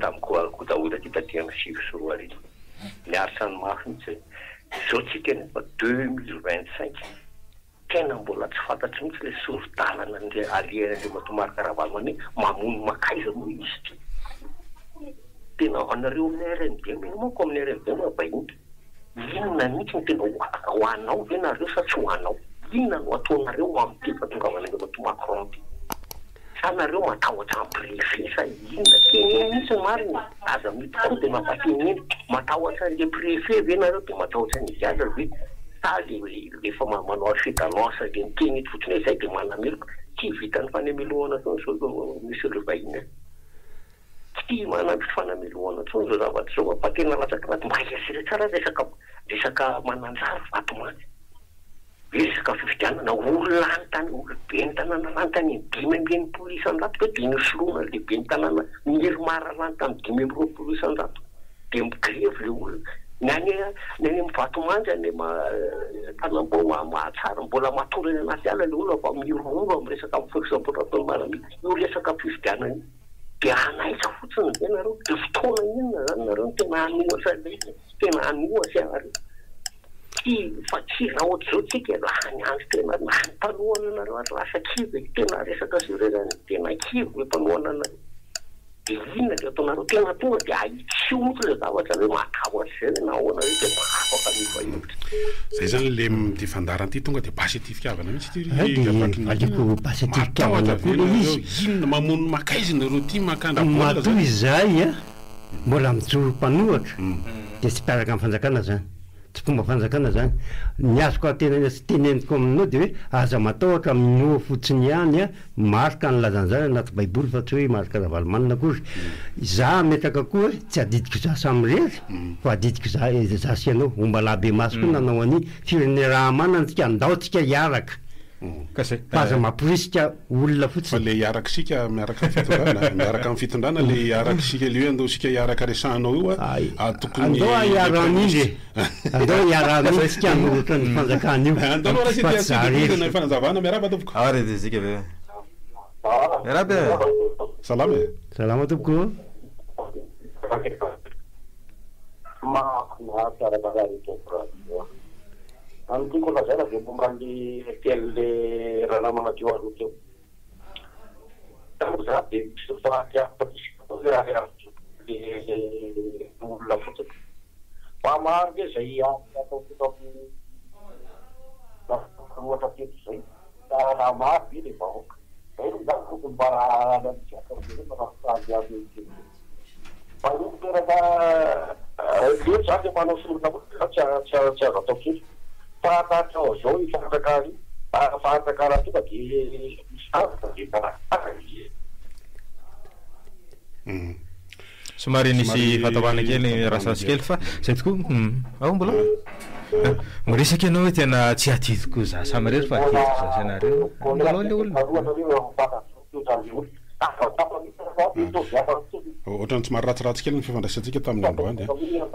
tamin'ny kodahoda ty taty amin'ny 2009. Niaritra ny mafy mihitsy e. Izao tsika nefa 2025. Tena mbola tsy fantatro mihitsy ilay sori-dalana alehan'i Andriamatoa Marc Ravalomanana hoe mamono makaiza moa izy ity. Tena anareo amin'ny RMDM io manko amin'ny RMDM vahiny. Inona mihitsy no tena ho anao ve nareo sa tsy ho anao? Inona no ataonareo amin'ity fahatongavan'Andriamatoa Macron ity? Sa nareo matahotra ny préfet sa inona? Teneno mihitsy ny marina e! Aza mitokoa dia mampateneno. Matahotra an'le préfet ve nareo dia matahotra ny higadra ve? Sa le efa manao effet d'annonce le miteny eto fotsiny hoe zay dia manameloka? Tsy vitan'ny fanamelohana intsony zao monsieur le vahiny a! Tsy manampy fanamelohana intsony zao zavatra zao fa tena latsaky anaty mba eritrereto tsara resaka resaka Mananjary Vatomandry. Resaka fifidianana, olona lany tany, olo ben'ny tanàna lany tany amin'ny 65% ve dia nosoloina le ben'ny tanàna Nirmar lany tamin'ny 25% dia migrevy le olona. Ny any ny any amin'ny Vatomandry any Tanambao Mahatsara mbola matory any anaty ala le olona fa mirororo amin'ny resaka fisamborana ataon'ny miaramila. Io resaka fifidianana io dia hanaiky fotsiny ve nareo? Dia fotoana inona zany nareo no tena hanohatra an'ilay izy e? Tena hanohatra ianareo? Tsy fa tsy raha ohatr'izao tsika lany andro tena lany mpanohana anareo ary lasa kivy e, tena resaka sur zany tena kivy le mpanohana anareo de inona le ataonareo tena tonga de ahitsio mihitsy le zavatra hoe matahotra zay hoe nahoana hoe de mba afaka miova hevitra. Zay zany le ty fandaharana ty tonga de basy aty fitiavana mihitsy ty Hay ry de Gabakina aleoko basy aty Matahotra fitiavana ve koa le nareo izy. inona mamono makaiza nareo ty makandra baolina Matoa zany. izahay a mbola mijoro mpanohatra dia tsy mpiaraka amin'ny fanjakana zany. Tsy fomba fanjakana zany. Ny azoko antenaina sy teneniko aminao dia hoe aza matahotra minoa fotsiny ihany a, Marc nilaza an'izany anaty baiboly fa tsy hoe i Marc Ravalomanana akory. Za hametraka koa hoe tsy adidiko za samirery fa adidiko za za sy ianao. Ombalahy be maso koa nanao an'iny. Firenena raha manana tsika andao tsika hiaraka. Ka zay. Fa aza mamporisika olona Fa fotsiny. le hiaraka isika miaraka amin'ny fitondrana, miaraka amin'ny fitondrana le hiaraka isika le hoe andao isika hiaraka resahanao io a, Ay, tokony andao le hiara-hamindra e. praiminisitra. Andao hiara-hamindra isika hanoratra ny fanjakana io. Andao aloha raha Fa sy tsy za te rery. ny fanazavana, miarahaba tompoko. Ao re de zika ve. Miarahaba e. Salama e. Salama tompoko. Mahafinaritra ara-dalàna ito radio. Ny tiako lazaina dia momba ny tenin'le ranamana teo aloha teo. zany dia misy fahatsiarovana ary azo le olona fotsiny. Fa maro nge izay ady atao teto amin'ny ohatra teto izay fa raha maro be le vahoaka. Zay aloha zany tokony mba analyse ataonareo fa raha faly avy eo kely. Fa io miteraka leo zany le manao sorona fotsiny zany tsy tsy azo atao kely. Fa tahaka zao io fanjakana io, fanjakana tonga de misaraka de manakana izy. Somary nisy fahatahorana kely rasazy kely fa zay tokoa ao mbola miresaka ianao hoe tena tsy adidiko za samy irery fa adidiko za sy ianareo mbola ao le olona. Ohatran'ny somary ratsiratsy kely ny fifandraisantsika tamin'ny androany a.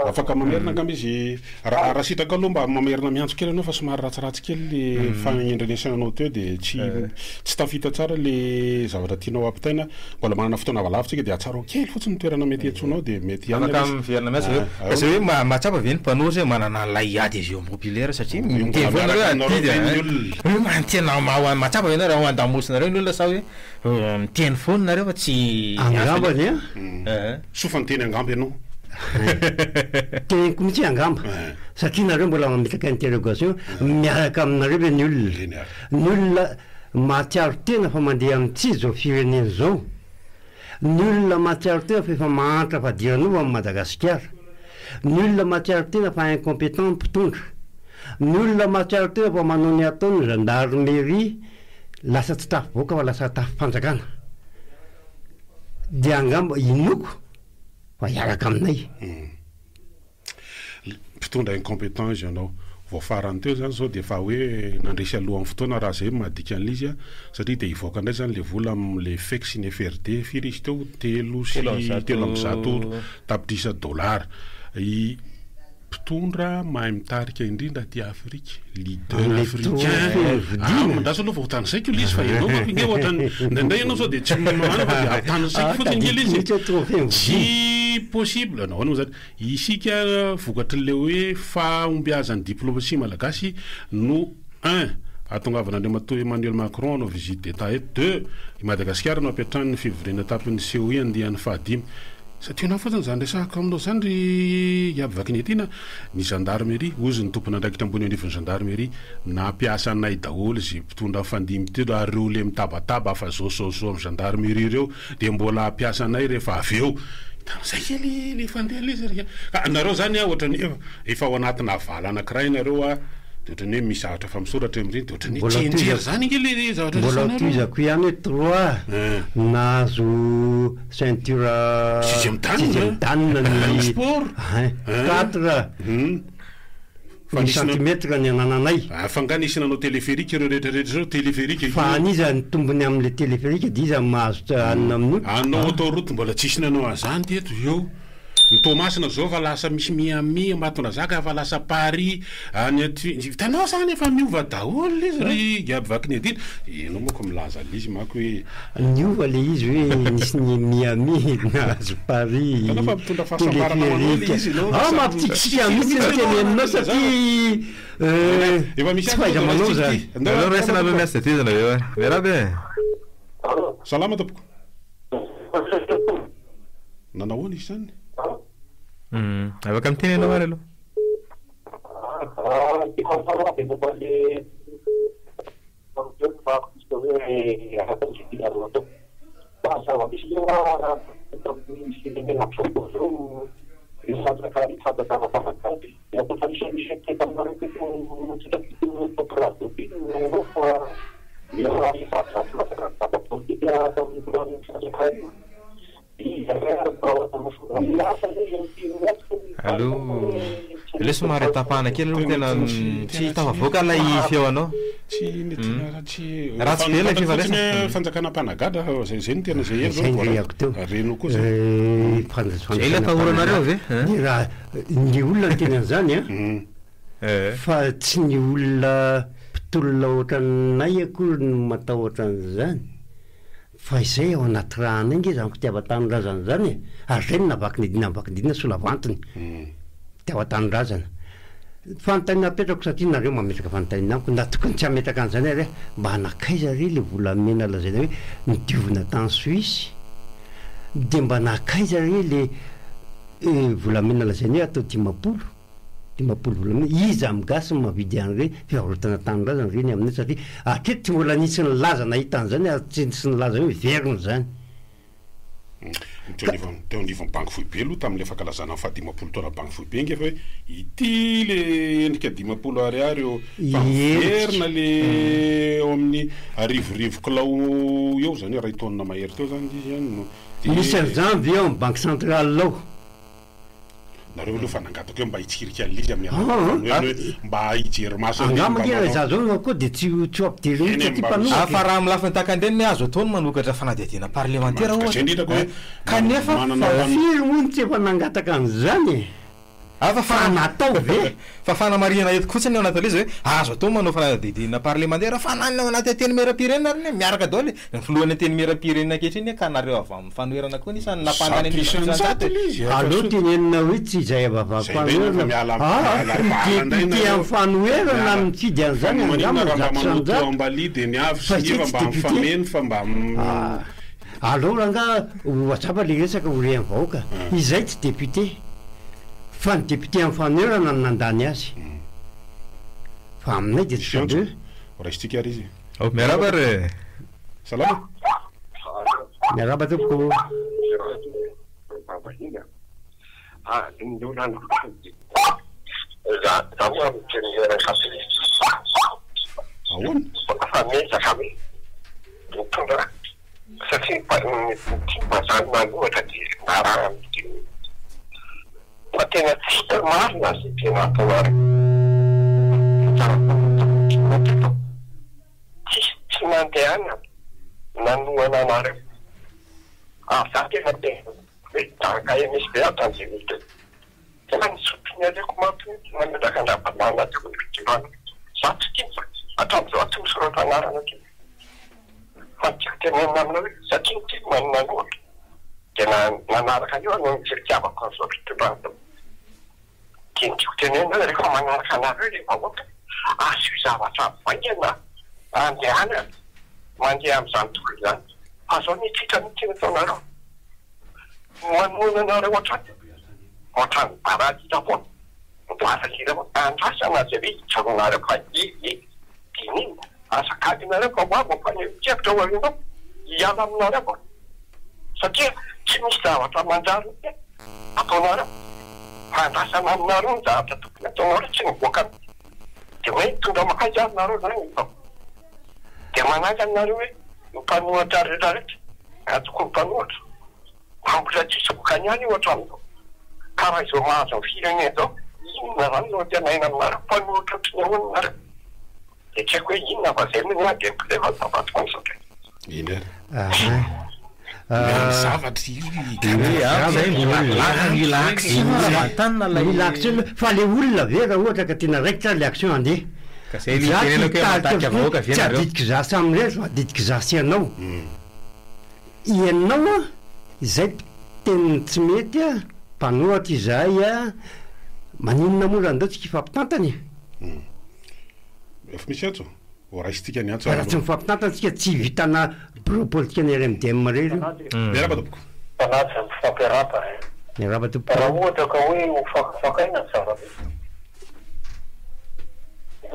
Afaka mamerina angamba izy, raha raha sitraka aloha mba mamerina miantso kely ianao fa somary ratsiratsy kely le fanendrenesana anao teo dia tsy tsy tafita tsara le zavatra tianao ampitaina. Mbola manana fotoana lavalava tsika dia atsarao kely fotsiny ny toerana mety hiantsoanao dia mety ihany Afaka ilay izy. miverina miasa ve? Ah, Fa zay hoe mahatsapa ve ny mpanohitra hoe manana an'ilay adhésion populaire satria Mbola miteny foana miaraka hoe aminareo adidy ve ny a. olona? Hoe tena mahatsapa ve nareo ao an-damosinareo ny olona sa hoe miteny foana nareo fa tsy Angamba ve an? Eh. Soa fa niteny angamba ianao. Teneniko mihitsy hoe angamba satria nareo mbola mametraka interrogation miaraka aminareo ve ny olona? Eny ary. Ny olona mahatsiaro tena fa mandeha amin'ny tsy izao firenena izao. Ny olona mahatsiaro tena fa efa mahantra fadiranovana amin'i Madagasikara. Ny olona mahatsiaro tena fa incompetent ny mpitondra. Ny olona mahatsiaro tena fa manao ny ataony ny gendarmerie lasa tsy tafiboaka fa lasa tafi-panjakana. Dia angamba inoako fa hiaraka aminay. Mpitondra incompetent izy ianao. Vao farany teo zany zao dia efa hoe nandresy alohan'ny fotoana raha zay no maha dikan'ilay izy a, satria dia hivoaka indray zany le vola amin'le fec sy ny FRD, firy izy teo? 103 tapitrisa dollars. I mpitondra mahay mitarika indrindra aty Afrika, leader africain. Ah, andraso aloha fa ho tanisaiko ilay izy fa ianao manko nge ohatran'ny indraindray ianao sao dia tsy manana fa dia ampitanisaiko fotsiny nge ilay izy e. Tsy possible, nahoana moa zany? Isika vokatr'ilay hoe fahombiazan'ny diplomatie malagasy no un ahatongavan'Andriamatoa Emmanuel Macron hanao visite d'Etat eto, deux i Madagasikara no hampiantrano ny fivoriana tampon'ny COI andiany fahadimy. Santionany fotsiny izany resahako aminao izany ry Iaby Vakinetiana, ny gendarmerie, hozy ny tompon'andraikitra ambony eo anivon'ny gendarmerie, nampiasa anay daholo izay mpitondra nifandimby teo ary ireo le mitabataba fa zao zao zao amin'ny gendarmerie ireo dia mbola hampiasa anay rehefa avy eo. Hitanao zay kely le fandeha le izy ry ka nareo zany a ohatran'ny hoe efa ao anatina vala anankiray nareo a de ohatran'ny hoe misy zavatra efa misoratra eo amin'ireny de ohatran'ny hoe Mbola tsianjery tohizako zany ange le zavatra mbola resahanareo. tohizako ihany hoe trois nahazo ceinture Sixième dan sixième dan ny ny sport. Hein, quatre. Fa Ny nisy na- centimètre ny anananay. Ah, fa nga nisy nanao téléphérique ireo rehetra rehetra ireo, téléphérique Fa io. an'iza ny tombony amin'ilay téléphérique dia iza no mahazo hanina amin'io? Hanao autoroute mbola tsisy nanao an'izany teto io. Ny Toamasina zao efa lasa misy Miami, Ambatondrazaka efa lasa Paris, any aty, hitanao zany efa miova daholo ilay izy ry Gaby Vakinedina. Ianao manko milaza an'ilay izy manko hoe. Niova le izy hoe nisy ny Miami nahazo Paris, Hitanao fa mitondra fahasambarana ho anao ilay izy ianao. Ah mampitsikitsiky mihitsy ny teneninao satria Efa misy tsy fahaiza-manao zany. Aleo raisina aloha ny astatizana avy eo e. Miarahaba e. Salama tompoko. Nanao ahoana izy izany? Afaka miteny ianao ary aloha. Aleo aleo somary tapahana kely aloha tena tsy tafavoaka ilay feo anao. Tsy ny tena tsy Ratsy be ilay fifandraisana. Fanjakana mpanagada zay zay no tena zay hery Zay zao ndrehako teo. Reno koa zay. Zay ilay atahoranareo ve? Ny raha ny olona niteny an'izany an, fa tsy ny olona mpitolona ohatranay akory no matahotra an'izany. Fa izay ao anaty rà-nay nge izany fitiavan-tanindrazana izany e! Ary izay no navakin'i Dina Vakidina solavantiny. Fitiavan-tanindrazana. Fanontaniana apetrako satria nareo mametraka fanontaniana amiko na tokony tsy hametraka an'izany ary aho, mba nankaiza re le volamena lazaina hoe nodiovina tany Suisse? Dia mba nankaiza re le volamena lazaina hoe atao 50, 50 volamena? Iza amin'ny gasy no mahavidy an'ireny fivarotana tanindrazana ve ny amin'io satria hatreto tsy mbola nisy nilaza nahita an'izany ary tsy nisy nilaza hoe miverina izany. Teo anivon'ny teo anivon'ny banky foibe aloha tamin'ilay fankalazana ny faha-50 taona banky foibe ange fa hoe ity le endrika 50 ariary eo fa miverina le eo amin'ny arivorivo kilao eo izany hoe iray taonina mahery teo izany izy no dia Misy an'izany ve ao amin'ny banky centrale ao? Nareo aloha efa nangataka hoe mba hitsirika an'ilay izy amin'ny alalan'ny fanoherana hoe mba hijery maso an'ilay izy Angamba mba ange raha manao. izaho zao no koa dia tsy ho tsy ho ampidirina Eny mihitsy e, aty mba mpanohitra Ah, fa e. raha amin'ny lafiny tahaka an'ireny ny azo atao ny manokatra fanadihadiana parlemantera Zay ohatra indrindra ko hoe kanefa manana Fa mpano. firy moa no tsy efa nangataka an'izany e? Ah, fa Fa natao ve? Fa fanamarihana eto fotsiny ao anatin'ilay izy hoe azo atao ny manao fanadihadiana parlemantera fa na ny ao anaty antenimierampirenena ary anie miaraka daholo e! Ny filohan'ny antenimierampirenena ankehitriny anie ka nareo avy amin'ny fanoherana koa anisan'ny nampandany an'io 100% e! ilay izy e, Aleo tenenina hoe tsy izay avy avy Zay indray nefa fanoherana miala fa miala ny bala indray député nareo amin'ny fanoherana miala no mifidy fa an'izany maninona angamba raha mba zato manao isan-jato toham-baliha dia ny avy fa sy ny izay eva tsy mba député. mifameno fa mba Ah, aleo rangaha ho mazava le resaka ho rehan'ny vahoaka, izay tsy député. Fa ny député amin'ny fanoherana no nandany azy. Fa aminay dia tsy Misy antso. de. Raisintsika ary izy. Ao, miarahaba re. Salama. Miarahaba tompoko. Ahoana? Satria ny tim zany nanohatra dia narahany tim. Fa tena tsy hita marina zay tena ataonareo. Tsara tamin'ny tim teto. Tsisy tsy nandehana nanohana anareo. Ary za tena te hoe gaga MSB hatrany 2002. Tena ny zoky aleoko maty mihitsy nametraka an-dRavalana teo amin'ny fitondrana. Za tsy tim fa hatramin'izao aho tsy misoratra anarana tim. Fa ny tiako tenenina aminao hoe satria ny tim no nanohitra dia nanaraka an'io aho noho ny tsy fitiavako an'izao fitondrana izao. Dia ny tiako tenenina hoe rehefa manaraka anareo ilay vahoaka, asio zavatra vaingana andehanana mandeha amin'izany tokony izany. Fa izao anie tsy hita mihitsy ny ataonareo. Manohana anareo hatrany. Ohatran'ny baralira foana. Baralira foana. Andrasana izay hoe hijanonareo fa e e dinihina. Aza gaga nareo fa ho avy ny fanehoan-kevitra ao aoriana ao, hiala aminareo aho satria tsy misy zavatra manjary mihitsy ataonareo fa andrasana aminareo ny zavatra tokony ataonareo tsy mivoaka mihitsy dia hoe mitondra mankaiza ary nareo zany izao dia manahy anareo hoe ny mpanohatra rehetra rehetra antoko mpanohatra fa mbola tsisy vokany ihany io hatramin'izao ka raha izao mahazo ny firenena izao inona zany no antenaina aminareo mpanohatra ohatry ny ahoana nareo Dia tsy haiko hoe inona fa zay moa ny ahy dia mpilefa ny zavatra misaotra e. Eny ary. Aha. Miandry zavatra io i Hoe ampy zay mbola mila action raha ilay. Mila action fa le olona ve raha ohatra ka tena raikitra ary le action handeha. Ka zay le Za tsy itenenako hoe hitarika matarika vahoaka ve tsy nareo. adidiko za samirery fa adidiko za sy ianao. Ianao an, izay mpiteny ny tsy mety an, mpanohatra izahay an, maninona moa raha ndao tsika hifampitantana e. Efa misy antso? Ho raisintsika ny antso Raha tsy aloha. mifampitantana tsika tsy vitana bureau politique ny RMDM irery io. Miarahaba tompoko. Manaja ny mpifampiarahaba e. Miarahaba tompoko. Raha ohatra ka hoe ho fakafakaina ny zava-misy.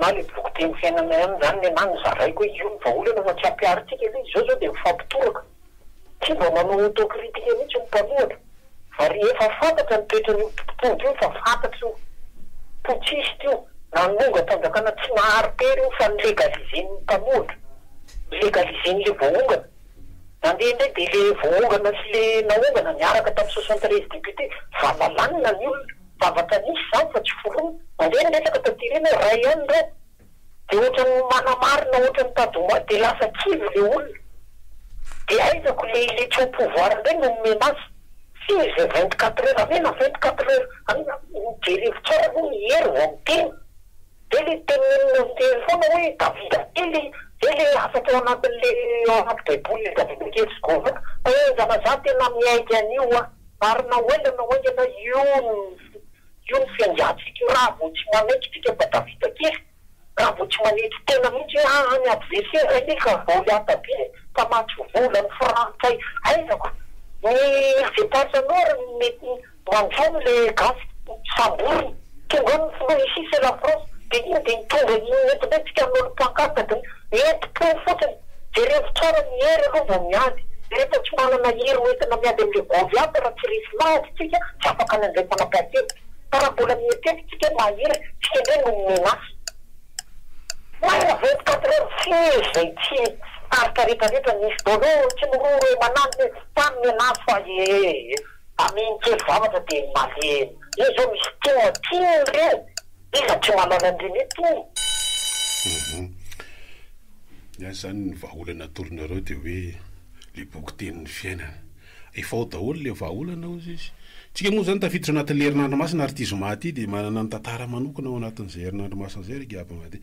Na le boky teny fiainana ihany izany nenah no zaraiko hoe io ny vahaolana fa tsy ampiharintsika ilay izy, izao izao dia mifampitoraka. Tsy mba manao autocritique mihitsy ny mpanohana fa rehefa fantatra ny toetran'io mpitondra io fa fantatra io potsiste io, nanongam-panjakana tsy nahari-pery io fa ni-legaliser-n'ny mpanohatra, ni-legaliser-n'le voaongana. Nandeha indray dia le voaongana sy le naongana niaraka tamin'ny 73 députés, valalanina ny olona. Zavatra nisy izany fa tsy foronina. Mandeha ny resaka taty aoriana hoe ray ihany ireo. Dia ohatran'ny manamarina ohatran'ny mitady ho maty dia lasa kivy le olona. Dia aiza ko le le tsy au pouvoir indray no mi-menace. Firy izay 24 heures, amena 24 heures, amena, jerevo tsara aloha ny hery vao miteny. Zay le tenenina miteny foana hoe Davida kely, zay le hafatra ao anatin'le ao anaty baiboly le Davida kely sy Goliata. Henjana za tena miaiky an'io an! Ary na ho ela na ho haingana io no. Io ny fiangatsika io raha vao tsy manaiky tsika fa tafita kely, raha vao tsy manetry tena mihitsy hoe aa ny adversaire anie ka Goliath be e, mpamatsy vola ny frantsay, aiza ko ny îles éparses nord no mety manjono le gasy samboriny, tonga eo ny filoha ici c'est la France de iny de hitondra iny eto ndray tsika hanao ny pancarte de enti-po fotsiny, jerevo tsara ny hery aloha vao miady, rehefa tsy manana hery hoentina miady amle Goliath raha tsy resy lahatra tsika tsy afaka ny handray fanapahan-kevitra, fa raha mbola mieritreritra tsika hoe mahery, tsika indray no menace. Marina 24 heures firy izay tsy faritra rehetra rehetra nisy daholo tsy miroro e mananona e tany menace fa ee aminy kely zavatra de malemy io zao misy tim tim reny iza tsy mahalala an'ireny hoe tim. Ny ahy izany ny vahaolana atoronareo dia hoe le boky tenin'ny fiainana. Efa ao daholo le vahaolana hozy izy. Tsika moa izany tafiditra anatin'le herinandro masina ary ity zoma ity dia manana ny tantara manokana ao anatin'izay herinandro masina izay ry Gab Madi.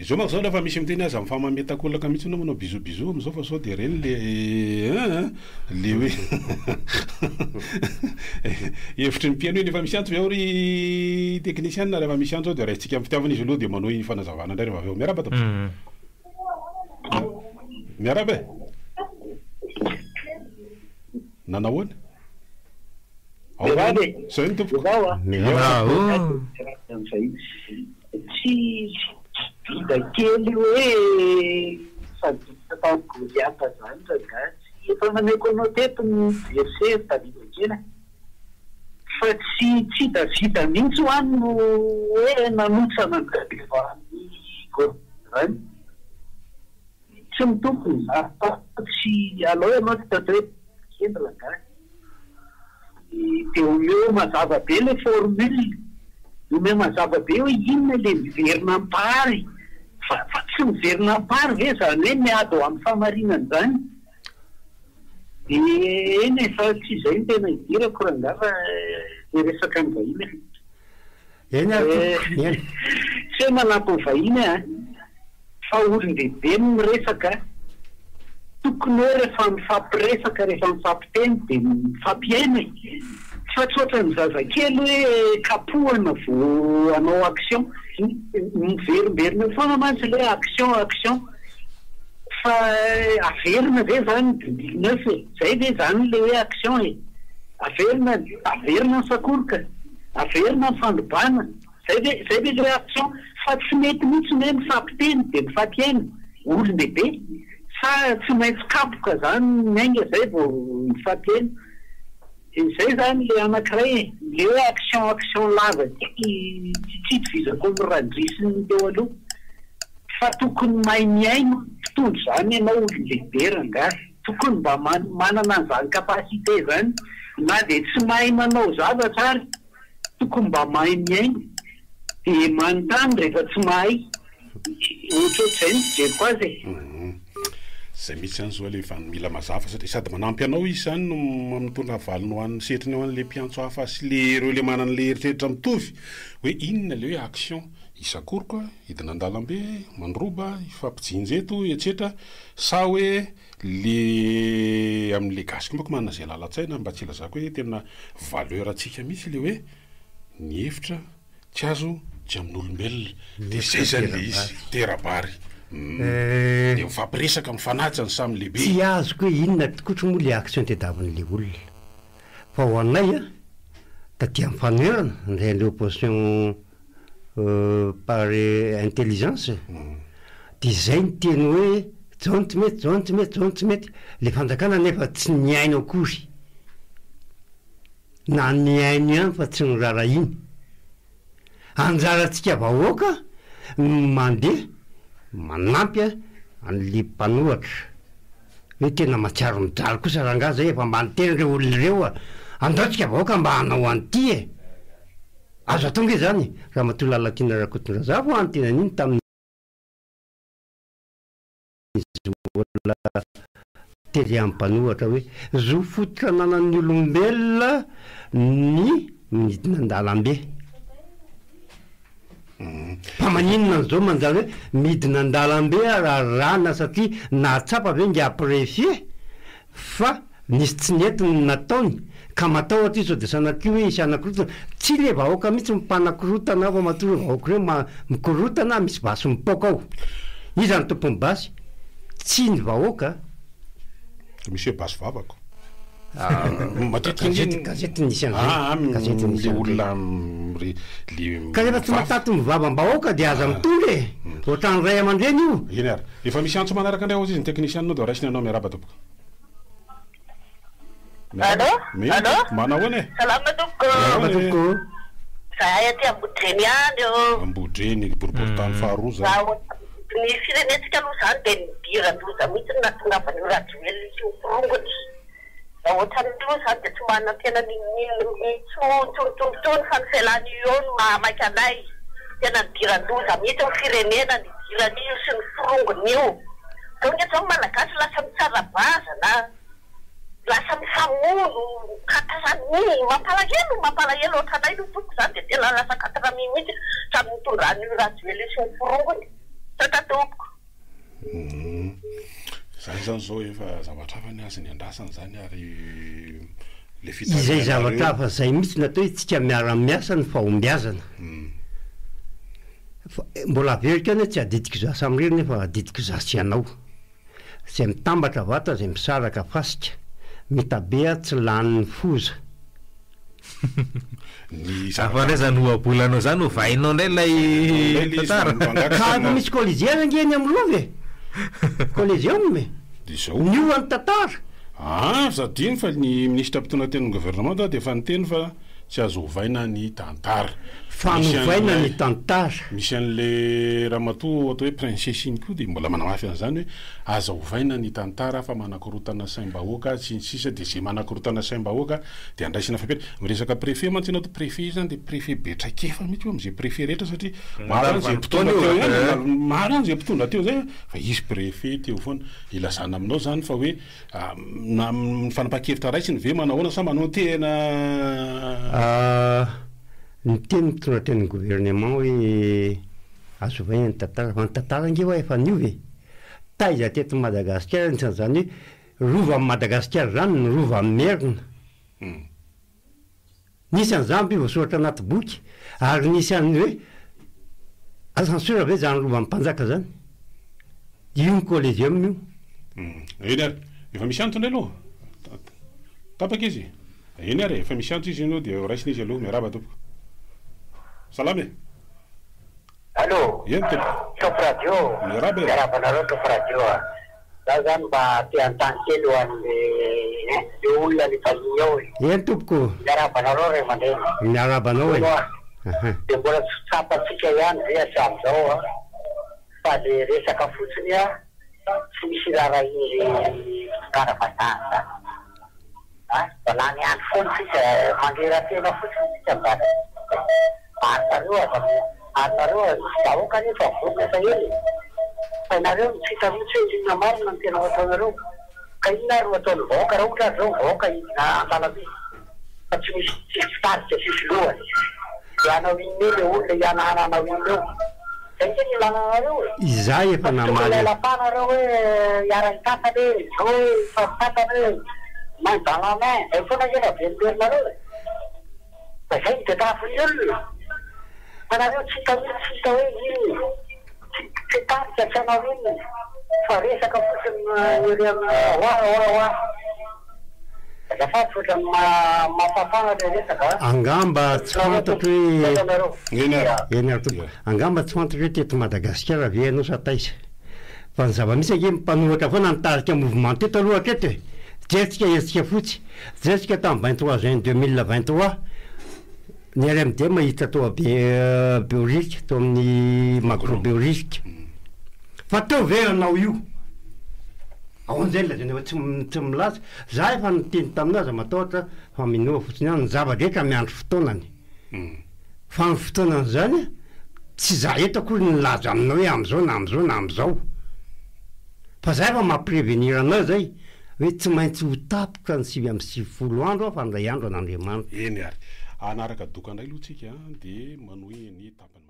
Izao manko izao rehefa misy miteny aza mifamametakolaka mihitsy ianao manao bisous bisous amin'izao fa sao dia ireny le hein le hoe hevitry ny mpihaino iny. Efa misy antso ve ao ry teknisiana? Rehefa misy antso ao dia raisintsika amin'ny fitiavana izy aloha dia manohy fanazavana indray rehefa avy eo. Miarahaba tompoko. Miarahaba e! Nanahoana? Ao Miarahaba e! Zay ny tompoko. Izaho a! Miarahaba. Amin'izay tsy vida kely hoe nifanditra tamin'i Goliata zany rangahy. Tsy efa nameko anao teto ny verset ry Davida kely a! Fa tsy tsy Davida mihitsy hoa no hoe nanotrana an'i Goliata zany. Tsy mitombina izany fa tsy alao ianao tsy atao hoe kendry rangahy. Dia omeo mazava be ilay formule, omeo mazava be hoe inona ilay miverina am-pary, fa fa tsy miverina am-pary ve izany hoe miady ho amin'ny fahamarinana izany? Dia eny e, fa tsy izay no tena idirako rangahy fa ilay resaka ny vahiny e. Eny ary tompoko, eny. Tsy hoe manampy ny vahiny aho an, fa olon-dehibe no miresaka, tokony hoe rehefa mifampiresaka, rehefa mifampiteny dia mifampihaino e! Fa tsy ohatran'ny zazakely hoe kapohana vao hanao action, miverimberina eo foana mantsy ilay hoe action, action, fa averina ve izany ny 2009 e? Izay ve izany ilay hoe action e? Averina, averina ny sakoroka. Averina ny fandrobana, zay ve zay ve le action? Fa tsy mety mihitsy ny hoe mifampiteny dia mifampihaino, olon-dehibe, sa tsy maintsy kapoka zany miainga zay vao mifampihaino? Dia zay zany le anakiray e, le hoe action action lava ty tsy tsy itovizako amin'ny Randria sy ny teo aloha, fa tokony mahay mihaino mpitondra zany ianao olon-dehibe rangahy. Tokony mba manana an'izany capacité izany na dia tsy mahay manao zavatra ary, tokony mba mahay mihaino dia manontany rehefa tsy mahay, ohatrohatr'izay ny fijeriko azy e. Zay mihitsy zany zao le efa mila mazava satria sady manampy anao izy zany no mitondra valiny ho an'ny setriny ho an'le mpiantso hafa sy le ireo le manana le eritreritra mitovy hoe inona le hoe action hisakoroka, hidina an-dalambe, mandroba, hifampijinja eto etsetra Sa hoe le amin'le gasy koa manko manana izay lalan-tsaina mba tsy ilazako hoe tena valeur antsika mihitsy le hoe ny hevitra tsy azo tsy amin'olombelona de zay zany le izy tera-bary de mifampiresaka mifanaja ny samy lehibe. Tsy azoko hoe inona tokotra moa le action tediavin'le olona. Fa ho anay a, taty amin'ny fanoherana, ndray an'le opposition par intelligence dia izay ny teny hoe zao no tsy mety, zao no tsy mety, zao no tsy mety, le fanjakana nefa tsy nihaino akory, na nihaino ihany fa tsy noraharahiany. Anjarantsika vahoaka no mandeha manampy an'le mpanohatra hoe tena mahatsiaro mijaly kosa rangaha zay efa mba niteny reo olona ireo a, andao tsika vahoaka mba hanao an'ity e. Azo atao nge zany Ramatoa Lalatiana Rakotondrazafy hoa ny tenany iny tamin'izy mbola tery amin'ny mpanohatra hoe zo fototra ananan'ny olombelona ny midina an-dalambe. Fa maninona an'izao manjary hoe midina an-dalambe ararana satria nahatsapa ve ingahy préfet fa. Nisy tsy nety ny nataony ka matahotra izy sao dia sanatria hoe hisy hanakorotana. Tsy le vahoaka mihitsy no mpanakorotana ao fa matoa ireo vahoaka ireo ma- mikorotana misy basy mipoaka ao. Iza no tompon'ny basy? Tsy ny vahoaka. Misy hoe basy vavako. Matetika ange Gazety, gazety nisy an'izay. Ah, Gazety nisy le an'izay. olona mire- le Ka rehefa tsy mivava. mataty ny vavam-bahoaka dia aza mitondra e! Ohatran'ny ray aman-dreny io. Eny ary. Efa misy antso manaraka indray hozy izy ny teknisianina dia raisiny ianao miarahaba tompoko. Allô? Miarahaba. Allô? Manahoana e? Salama tompoko. Miarahaba tompoko. Zahay aty Ambodreny ihany ô. Ambodreny, boriborintany faharoa zany. Raha ny firenentsika aloha izany dia nidiran-doza mihitsy ny nahatongavan'io Rajoelina io sy ny forongony. Raha ohatran'ny aloha izany dia tsy manantena n'inon'inona intsony intsony intsony fa ny fialan'io eo no mahamaika anay. Tena nidiran-doza mihitsy ny firenena nidiran'io sy ny forongony io. Zao nge zao ny Malagasy lasa mitsara vazana, lasa mifamono, quatre amis, mampalahelo, mampalahelo ohatranay aloha tompoko zany dia tena lasa quatre amis mihitsy hatramin'ny nitondran'io Rajoelina sy ny forongony. Misaotra tompoko. Zany zany zao efa zavatra hafa ny azy ny andrasana zany ary le Izay fitarihanareo. zavatra hafa zay mihitsy no atao hoe tsika miara-miasa ny fahombiazana. Fa mbola averiko ihany hoe tsy adidiko izaho samirery nefa adidiko izaho sy ianao. Izay mitambatra vato izay misaraka fasika. Mitabe tsy lanin'ny foza. Ny Hafa zavatra indray zany ohabolanao zany, ovainao indray ilay Ovainao indray ilay izy tantara. fa Ka efa misy Colisée ange eny amin'ny Rova e! Coliseum e! Dia izao. Niova ny tantara. Ah, aza adino fa ny minisitra mpitondra tenin'ny governemanta dia efa niteny fa Tsy azo ovaina ny tantara. Fa Misy novaina an'ilay ny tantara. Misy an'ilay ramatoa atao hoe princesse iny koa dia mbola manamafy an'izany hoe aza ovaina ny tantara fa manakorontana saim-bahoaka sy ny sisa dia izay manakorontana saim-bahoaka dia andraisina fepetra. Miresaka préfet mantsy ianao to préfet io izany dia préfet be traikefa mihitsy io amin'izay préfet rehetra satria maro ihany izay mpitondra teo ihany maro ihany izay mpitondra teo izay fa izy préfet teo foana. Ilazana aminao izany fa hoe Na ny fanapahan-kevitra raisiny ve manahoana sa manao tena. Niteny ny mpitondra tenin'ny gouvernement hoe azo ovaina ny tantara, fa ny tantara ange hoa efa niova e! Taiza teto Madagasikara nisy an'izany hoe rovan'i Madagasikara izany ny rovan'i Merina? Nisy an'izany ve voasoratra anaty boky? Ary nisy an'ny hoe ascenseur ve izany rovan'ny mpanjaka izany? Io ny Coliseum io. Eny ary, efa misy antso indray aloha. Tapaka izy. Eny ary e, efa misy antso izy io dia raisina izy aloha. Miarahaba tompoko. Salama e. Allô Eny tompoko. Top radio. Miarahaba e. Miarahaba anareo Top radio a. Za zany mba te hanontany kely ho an'le le olona le vahiny ao e. Eny tompoko. Miarahaba anareo ray aman-dreny. Miarahaba anao e. Hono a, de mbola tsy tsapantsika ihany ve hatramin'izao a fa le resaka fotsiny a tsy misy iraharahian'le mpitondra vazaha zany. A! Mba lany andro foana isika, mandrera-tena fotsiny isika mizaka ary nareo aza ary nareo misy vahoaka anie efa vonona efa ela e! Fa ianareo no tsy hita mihitsy hoe inona marina no tena ho ataonareo? Ka inona ary no ataon'ny vahoaka raha ohatra ary zao ny vahoaka hidina an-dalambe fa tsy misy tsisy mpitarika tsisy lohany dia hanao inona eo le olona hihanahana hanao inona eo? Zay nge ny ilana anareo e! Izaho efa Fa tsy tokony namaly. lailapà nareo hoe hiara-hitantana e, zao hoe hifampitantana e, main dans la main, zay foana nge no averimberinareo e! Fa zay no tadiavin'ny olona, fa nareo tsy hita mihitsy, tsy hita hoe inona, tsy tsy hitarika, tsy hanao inona, fa resaka fotsiny ery amin'ny oa oa oa. Azafady fa ohatran'ny mafafana le resaka a! Angamba tsy fantatro hoe. Eny ary. Eny ary tompoko. Angamba tsy fantatro hoe teto Madagasikara ve ianao sa taiza. Fa ny zava-misy ange mpanoratra foana nitarika mouvement teto aloha hatreto e! Jerentsika hetsika fotsy. Jerentsika tamin'ny 23 juin 2023 ny RMDM hiditra tao Behoririka, tao amin'ny Magro Behoririka. Fa teo ve ianao io? Ahoana izay no lazaina fa tsy tsy milaza? Za efa niteny taminao aza matahotra fa minoa fotsiny ihany, ny zava-drehetra miandry fotoanany. Fa ny fotoanan'izany tsy za eto akory no milaza aminao hoe amin'izao na amin'izao na amin'izao. Fa za efa mampirevenir anao izay hoe tsy maintsy ho tapitra ny 99 andro aho fa indray andro an'Andriamanitra. Eny ary. Hanaraka doka indray aloha tsika dia manohy ny tapany.